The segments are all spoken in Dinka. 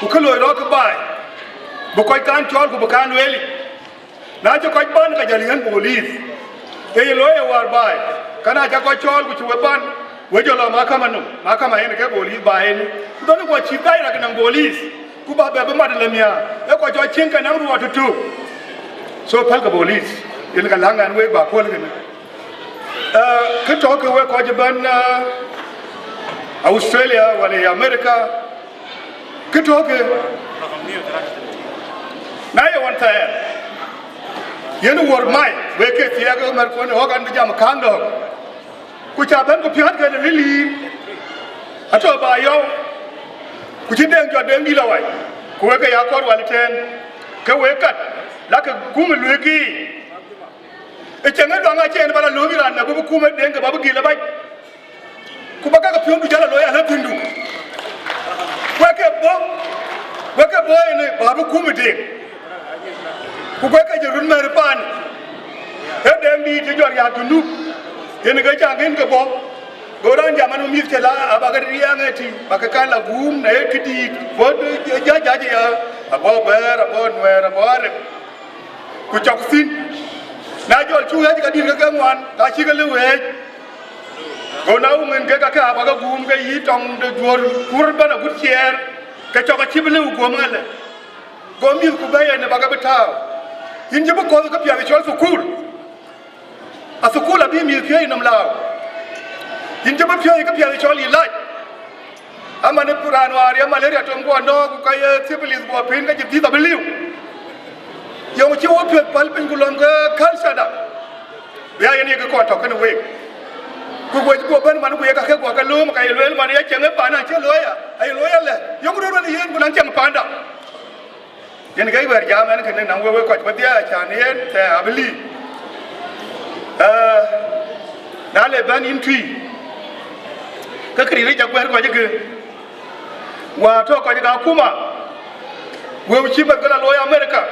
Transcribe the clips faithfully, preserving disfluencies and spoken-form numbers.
Ku kë loi rɔt kë baai, bï kɔc kan cɔɔl ku bï kan lueel yic. Na cï kɔc ban, ka jɔl yiɛ̈n police. Ee ye looi ë wäär baai, ka na ca kɔc cɔɔl ku cï we ban, we jɔ lɔ mahakama nɔm, mahakama yen ke police baai yen. Ku dhɔ̈n kuɔ cït ka yen akënɔŋ police, ku ba bɛ bï mat lë miäär, ee kɔc cɔl cieŋ ke naŋ ruɔɔt tutuuk. So pälkë police, yen ka läŋ ɛn week ba puɔ̈l kënë. Kë tɔ̈ ke wek kɔc ëbɛ̈n, Australia wala ye America, kë tɔ̈ ke, na ye ɣɔn thɛɛr, yen wuɔ̈r mai, wek ke thiɛɛk ë märkuɔn ë ɣɔ̈k an bï jam ë kääŋ dɔ̈ɔ̈k. Ku ca bɛ̈n ku piäät kën riliip, atɔ̈ ba yɔu, ku cï deŋ jɔt deŋ dït lɔ wai, ku wek ke ya kɔɔr wal ëtɛ̈ɛ̈n, ke wek kat, lakë kum ë luëëkë yiic. Ë cieŋ ë luaŋ acï en ba la lööm raan na bï bï kum ë deŋ ke ba bï gil ë bac. Ku ba kakë piɔ̈ndu jäl ë looi alë thïndu. Wek ke bɔ̈, wek ke bɔ̈ ënë ba bï kum ë deŋ. Ku wek ke jɔ run mɛ̈r paan. Ë deŋ dïït cï jɔ riääk Junub. Yen ke caŋ kën ke bɔ̈. Go raan jam an mïth cë la abakë riɛɛŋ ëtï, bakë kan la guum në këdïït. Bɔ̈ jäc jäc ya, abɔ̈ bɛ̈ɛ̈r, abɔ̈ nuɛɛr, abɔ̈ arep. Ku cɔk thïn. Na jɔl cuk ɣɛ̈c ke dït ke ke ŋuan, ka cï ke lëu ɣɛ̈c. Go na wuŋ en ke ka ke abakë guum ke yï tɔŋ de juɔ̈r kur bɛ̈n agut ciɛɛr, ke cɔk acï bï lëu guöm ëlë. Go mïth ku bɛ̈ɛ̈i en ë bakë bï tääu. Yïn cï bï kɔ̈th ke piath cɔl thukul. Athukul abï mïth piööc nɔm lääu. Yïn cï bï piööc ke piath cɔl yï lac. Aman ë raan wäär ye malaria tom guɔ nɔ̈k, ku ka ye syphilis guɔ piny, ka cï dhiëth abï liu. Yöŋ cï wo piöth päl piny ku lɔ̈m ke culture da. Bï a yen ye kë kɔn tɔ̈ kënë week. Ku wec guɔ bɛ̈n man ku ye ka ke guɔ ke lööm, ka ye lueel man ye cieŋ ë pan acï looi ya, aye looi ya lɛ. Yöŋ röt wën yen ku naŋ cieŋ panda. Yen ke wɛ̈ɛ̈r jam ɛn kënë nɔm wek, wek kɔc wedhie, acan yen thɛɛr abï liip. Ee, na le bɛ̈n yïn tui, ke këric rec aguɛ̈ɛ̈r kɔc ëkë. Wäär tɔ̈ kɔc ë akuma, wëu cï meth ke la looi America,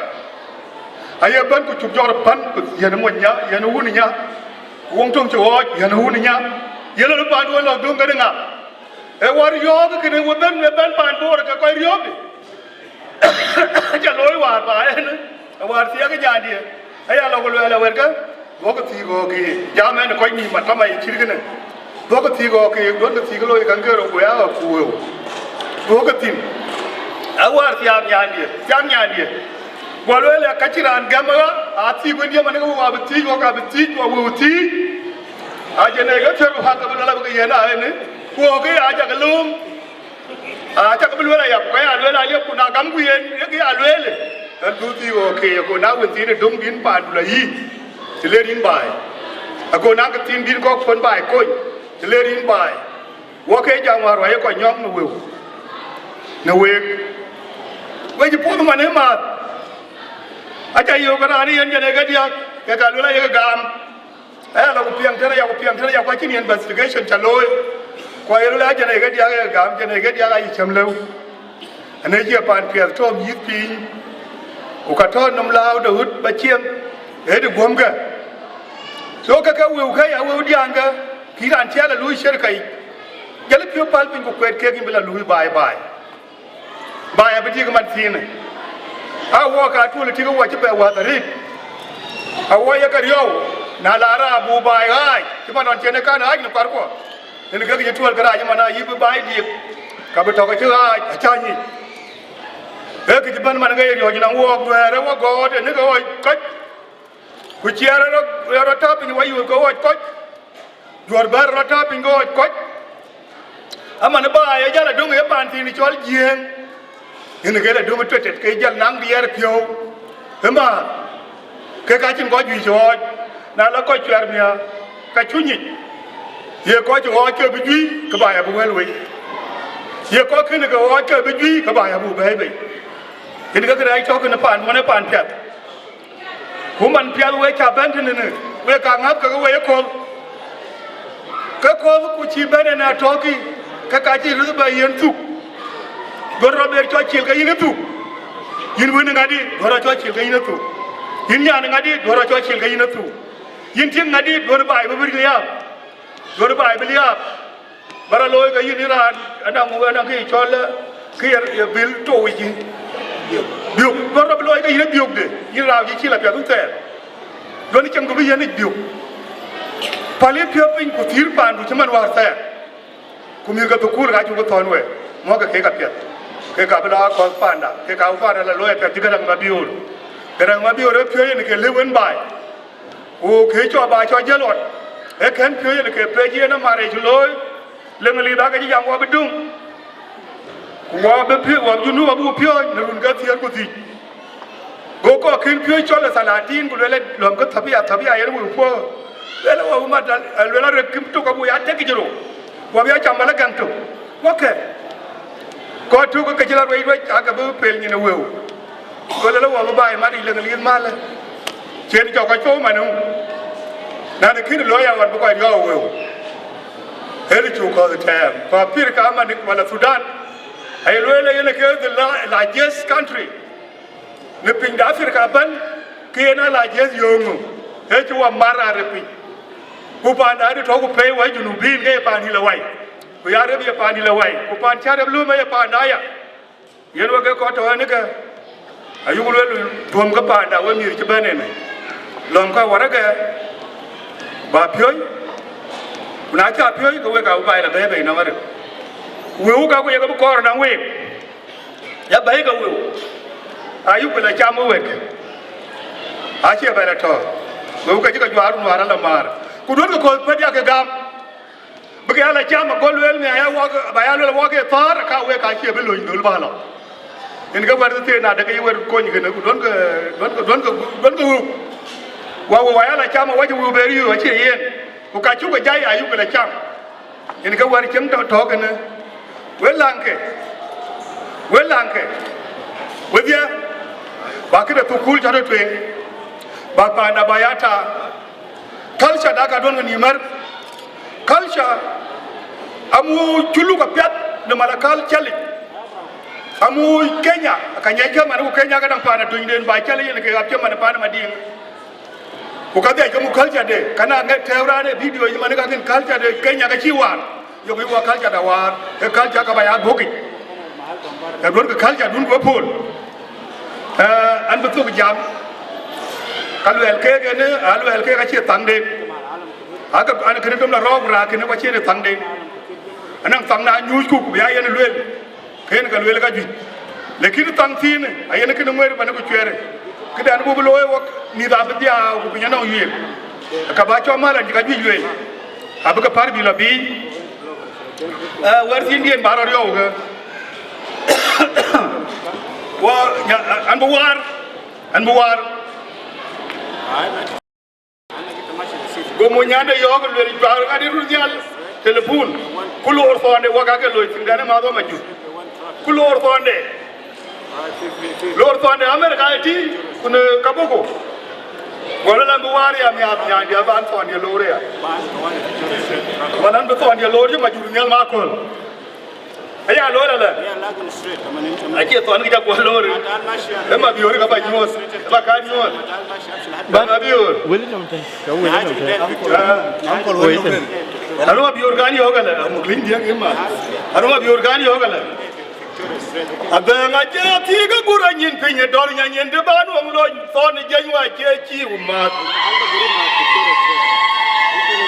aye bɛ̈n ku cuk jɔt pan, ku yɛn ë mony nya, yɛn ë wun nya, ku wöŋ töŋ cï ɣɔɔc, yɛn ë wun nya, ye lɔ paanduön lɔ döŋ kënë ŋa? Ee wär riɔ̈ɔ̈k kënë we bɛ̈n, we bɛ̈n paan Bor ke kɔc riɔ̈ɔ̈k. Aca looi wäär ba en, wäär thiëëk nyandië, aya lɔ ku luɛɛl awerkë, duɔ̈kkë thiëëk ɣɔ̈k yiic, jam ɛn kɔc nïïm mat tama ye cït kënë. Duɔ̈kkë thiëëk ɣɔ̈k yiic, duɔ̈kkë thiëëk looi käŋ ke rou, ku ya ɣɔ̈k ku wëu. Duɔ̈kkë thïn. Awäär thiaam nyandië, thiaam nyandië. Guɔ lueel ë ka cïn raan gɛm ɣa, aa thiëëk wëndië man ke wëu abï thiëëc, ɣɔ̈k abï thiëëc, ku wëu thiëëc. Ajɛn ee ke thiëër ku päk ke bï lɔ la bï ke yiɛ̈n aa ënë, ku ɣɔ̈k ë ya cak lööm. Aa, cak bï lueel aya, ku ka ya lueel aliep, ku na gam ku yen, ye kë ya lueel, ë du thii ɣɔ̈k ke, ku na wën thiin ë döŋ bïn paandu la yï, të le rïn baai. Ago na kë thiin bïn kɔ̈k kuön baai kony, të le rïn baai. Wɔ ke jam wäär wä ye kɔc nyɔ̈ɔ̈k në wëu, në week. We cï puɔ̈th man ë maath, aca yöök raan ë yen jɛn ee ke diäk, ke ka lueel aye ke gam. Aya lɔ ku piɛŋ tënë ya, ku piɛŋ tënë ya, ku acïn investigation ca looi. Ku aye lueel a jɛn ee ke diäk ee gam, jɛn ee ke diäk ayï cäm lëu. Ënë cie pan piɛth tɔ̈ mïïth piny, ku ka tɔ̈ nɔm lääu de ɣöt ba cieŋ, ee de guömkë. So ke ke wëu ke ya wëu diäŋkë, kï raan ciɛl ë luui shirika yic. Jɔl ë piɔ̈u päl piny ku kuɛt kek yïn bï la luui baai baai. Baai abï tik man thiinë. A wɔ ka tuɔl tik wɔ cï bɛ wäth arëët. A wɔ ye ke riɔu, na la rabu baai ɣaac, cï man nɔn cïn ë kan ɣaac në kuarkuɔ. Yen ke kë cï tuɔl kërac man ayï bï baai diik, ka bï tɔ̈k acï ɣaac acä nyic. Ee kë cï bɛ̈n man ke ye riɔ̈c nɔn wɔɔk duɛ̈ɛ̈r ë wɔ gɔɔt ënë ke ɣɔc kɔc. Ku ciɛɛr rɔt, rɔt tääu piny wayuur ke ɣɔc kɔc. Juɔ̈r bɛ̈ɛ̈r rɔt tääu piny ke ɣɔc kɔc. Aman baai ë jäl adöŋ ë paan thiin cɔl Jiëëŋ. Yen ke la döŋ ë tuetet ke jäl naŋ diɛɛr piɔ̈u. Ëmääth, kek acïn kɔc juëc ɣɔɔc, na la kɔc cuɛr miäk, ka cu nyic. Ye kɔc ɣɔɔc ke bï juëc, ke baai abï wël wei. Ye kɔc kënë ke ɣɔɔc ke bï juëc, ke baai abï bɛ̈ɛ̈i bei. Yen ke kërac tɔ̈ kënë paan, wën ë paan piath. Ku man piath wek cä bɛ̈n tënënë, wek ka ŋäth kekë wek ë kööl. Ke kööl ku cï bɛ̈n ënë atɔ̈kï, ke ka cï röth bɛ yiɛ̈n thuk. Duɔ̈r rɔt ber cɔl cil ke yïn ë thuk. Yïn wën ë ŋadï, duɔ̈r rɔt cɔl cil ke yïn ë thuk. Yïn nyan ë ŋadï, duɔ̈r rɔt cɔl cil ke yïn ë thuk. Yïn tiëŋ ŋadï, duɔ̈r baai bï bï liääp. Duɔ̈r baai bï liääp. Ba rɔt looi ke yïn ë raan, anɔŋ, anɔŋ kë cɔl, eh, Kë ye, ye bil tou yic yïn. Biök, duɔ̈r rɔt bï looi ke yïn ë biökde, yïn raan cï cil apiɛth wun thɛɛr. Duɔ̈n cieŋdu bï yɛn yic biök. Päl yï piɔ̈u piny ku thïïr paandu cï man wäär thɛɛr. Ku mïth ke thukul ka cuk thɔ̈n wei, muɔ̈kkë kek apiɛth. Kek ka bï la kɔ̈th paanda, kek ka bï paanda la looi apiɛth cï Gäräŋ Mabiöör. Gäräŋ Mabiöör ë piɔ̈u yen ke lëu en baai. Ku kë cɔk ba cɔk jiël ɣɔn, ee kën piööc yen ke pec yen amar yic looi, Leŋlith aake cï jam wɔ bï döŋ, ku wɔ bï piööc, wɔ Junub abuk piööc në run ke thiëër ku dhïc. Go kɔc kën piööc cɔl ë thalatin, ku luel lɔ̈mkë thabia, thabia yen wëu puɔ̈u. Luel wɔ bï mat, luel arëk kïm tök abuk ya tek yic rou, wɔ bï ya cam malë gäŋ tök. Wɔ kë, kɔc tök ke cï la ruec ruec, aake bï pel nyin ë wëu. Go lëlë wɔ bï baai mat yic Leŋlith malë. Cïn jɔk kɔc piɔ̈u man ë, na de kïn looi aɣɔn bï kɔc riɔ̈ɔ̈k wëu. Ëlë cuk kɔ̈th tɛɛm, ku Apirika man wala Thudan, aye lueel yen ke the la-, largest country në piny de Africa ëbɛ̈n, ke yen a largest yööŋ ë, ee cï wɔ mar arëp piny. Ku paanda adï tɔ̈ ku pei wɔ Junubin ke ye paan dït la wai, ku ya rep ye paan dït la wai, ku paan cä rep lööm aye paanda aya. Yen wek ke kɔc tɔ̈ ënë ke, ayuk lueel, tuɔ̈mkë paanda we mïth cï bɛ̈n ënë, lɔ̈mkë warëkë, ba piööc, ku na cä piööc, ke wek abï baai la bɛ̈ɛ̈i bei nɔm arëp. Wëu ka ku yek abï kɔɔr nɔm week, ya bɛ̈ɛ̈i ke wëu, ayuk la cam we wɛ̈tkë, acie bɛ la tɔ̈, wëu ke cï ke juaar nuaar ala maar, ku duɔ̈nkë kɔ̈th pɛ̈t yakë gam. Bï ke ya la cam, ago lueel, miäk ya wak, ba ya lueel wak ë thäär, ka wek ka cie bï lony dhöl ba lɔ. Yen ke wɛ̈t thëthiin, na de ke ye wɛ̈t kony kënë, ku duɔ̈nkë, duɔ̈nkë, duɔ̈nkë, duɔ̈nkë wëu. Wa wëu wa ya la cam, wa cï wëu bɛ riëëu, acie yen. Ku ka cuk ke jai, ayuk ke la cam. Yen ke wɛ̈t cieŋ tɔ̈, tɔ̈ kënë. We läŋkë, we läŋkë, wedhie, ba këde thukul cä tɔ tueŋ, ba paanda ba ya taar. Culture da ka duɔ̈nkë nïïm mär. Culture amu culuk apiɛth në Malakal calic. Amu Kenya, ka nyiɛckë man ku Kenya ke daŋ paan atunyden ba calic yen ke ɣap cï man paan Madiŋ. Ku ka dhiac ke mu culture de, kana ŋet tɛ̈ɛ̈u raan ë video yic man ka kën culture de Kenya ka cï waar. Yok yï wɔ culture da waar, ee culture ka ba ya dhuɔ̈kic. Ee duɔ̈nkë culture dun ku ë pol. Ee, an bï thok jam, ka luɛɛl keek en, a luɛɛl keek acie thaŋden. Ake an kënë dom la rɔɔk raak kënë ku acie në thaŋden. Anaŋ thaŋ na nyuuc ku, ku bï ya yen lueel, ke yen ka lueel ka juëc. Lakin thaŋ thiinë, ayen kënë ŋuëër bɛ̈në ku cuɛɛrë. Këdɛn buk looi wok, mïth abï dhiau ku piny anɔŋ yueel. Ka ba cɔk mal an cï ka juëc lueel. Abï ke pär bï lɔ biic. Ee, wɛ̈t thiindiɛn ba rɔt riɔu ke. Wɔ, nya-, an bï waar, an bï waar. Go mony nyande yɔ̈ɔ̈k lueel, juak ɣadï rut nhial, telepun. Ku loor thɔnde wak ake loi thïn, dɛn ë math wä ma jur. Ku loor thɔnde. Loor thɔnde Amerika ë tïŋ, ku në Kaboko. Gɔl ëlä bï waar ya miath, nyande aban thɔnde loor ya. Wan an bï thɔnde loor cï ma jur nhial ma köl. Aya loor alä. Acie thɔn kë cä kuɔl loor. Ë Mabiöör ka ba nyuɔɔth, ba ka nyuɔɔth. Ba Mabiöör. Wël nɔm tën, ka wël nɔm tën. Ah. Uncle wël nɔm tën. Anu Mabiöör kan yɔ̈ɔ̈k alä, amu kïn diëk ë ma. Anu Mabiöör kan yɔ̈ɔ̈k alä. Adhɛ̈ŋ acie thii ke gur anyin piny ë dɔl nya nyin dï ban wëŋ lony thɔn ë jeny wa cie cïï wu math.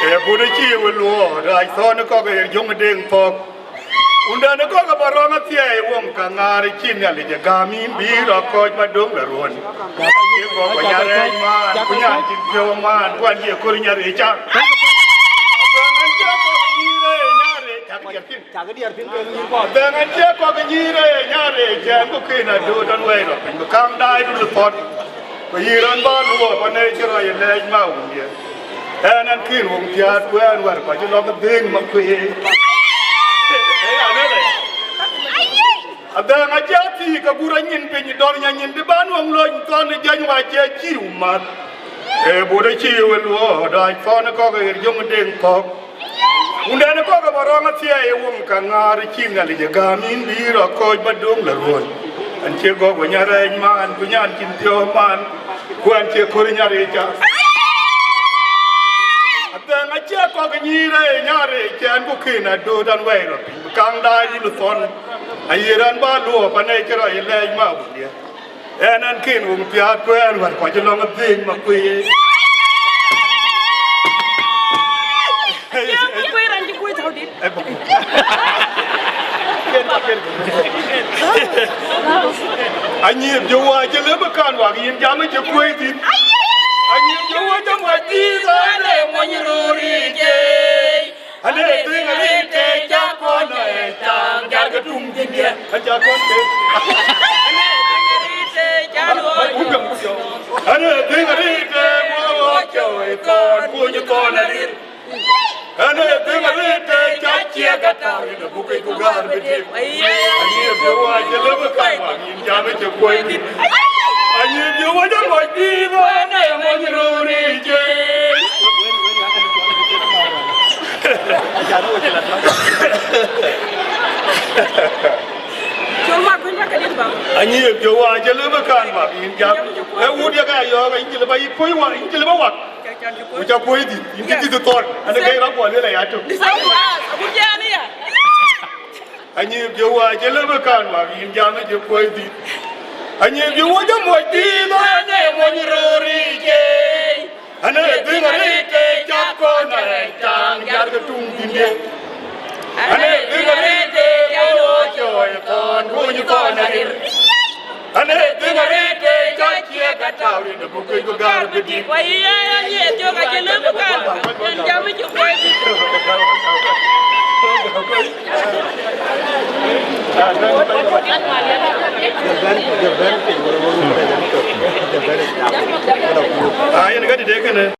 Ee bun ë cïï wu luɔɔr rac thɔn ë kɔk ë jöŋ ë deŋ thɔ̈k. Wundɛn ë kɔk ë ba rɔŋ athiɛɛi woŋ ka ŋaar ë cï Nhialic ë gäm yïn bï rɔt kɔc ba döŋ la ruɔ̈n. Cï gɔk ba nya rɛɛc maan, ku nyan cïn piɔ̈u maan, ku an cï ë kööl nya rɛɛc ca. Adhɛ̈ŋ an cï kɔk ë nyïïr ë nya rɛɛc, cak diɛt thïn. Cak diɛt thïn ke nyïïr kɔk. Adhɛ̈ŋ an cï kɔk ë nyïïr ë nya rɛɛc, cɛɛn ku kën adööt an wɛ̈i rɔt piny, bï kaŋ daai du thɔ̈t. Ku yï raan bä luɔɔp anë cï rɔt ye lɛɛc ma wundiɛ̈. Ɛn an kïn woŋ piäät ku ɛn wär kɔc cï lɔk dhëëŋ ma kuëë. Ee, aluelë. Adhɛ̈ŋ acie athii ke gur anyin piny, dɔl nya nyin dï ban woŋ lony thɔn ë jany wa cie cïï wu math. Ee, but acïï we luɔɔr dac thɔn ë kɔk ë ɣer jöŋ deŋ thɔ̈k. Wundɛn ë kɔk ë ba rɔŋ athiɛɛi ë woŋ ka ŋaar ë cï Nhialic ë gäm yïn bï rɔt kɔc ba döŋ la ruɔ̈n. An cie gɔk we nya rɛɛc maan, ku nyan cïn piɔ̈u maan, ku an cie kööl nya rɛɛc ca. Adhɛ̈ŋ acie kɔk ë nyïïr ë nya rɛɛc cɛɛn ku kën adööt an wɛ̈i rɔt piny, bï kaŋ daai du thɔn. Aye raan bä luɔɔp anë cï rɔt ye lɛɛc ma wun diɛ. Ɛn ɛn ken wun piaat kuɛɛr wär kɔc lɔŋ adhëëny ma kuëë. Anyiëëp jɔ wa cï lëbë kan wak yïn jam cï kuëi thïn. Anyiëëp jɔ wa jam wa dïït ane mony rööri jeei. Ane dhëŋ arëët ke ca kɔn ë taŋ jar ke tum dhïn diɛ. Aca kɔn ke. Ane dhëŋ arëët ke wo wo cɔ ë thɔn kuny thɔn arir. Ane dhëŋ arëët ke ca ciɛk atar ë buk ë ku gäär bï diëk. Anyiëëp jɔ wa cï lëbë kan wak yïn jam cï kuëi thïn. Anyiëëp jɔ wa jam wa dïït ane mony rööri jeei. Col mat kuny bä kedit bä. Anyiëëp jɔ wa cï lëbë kan wak yïn jam. Ë wut ya ka yɔɔk yïn cï lëbë yï kuëi wa yïn cï lëbë wak. Ku ca kuëi dït yïn cï dït thɔn. Ane ke rɔt bɔl wël aya tök. Anyiëëp jɔ wa cï lëbë kan wak yïn jam cï kuëi dït. Anyiëëp jɔ wa jam wa dïït ane mony rööri jeei. Ane dhëŋ arëët ke ca kɔn ë taŋ jar ke tum dhïn diɛ. Ane dhëŋ arëët ke wo cɔ ë thɔn kuny thɔn arir. Ane dhëŋ arëët ke ca ciɛk atar ë buk ë ku gäär bï diëk. Wa yï ya ya nyiëëth jɔ ka cï lëbë kan. Ɛn jam cï kuëi dït. Ah, yen ka dït ee kënë.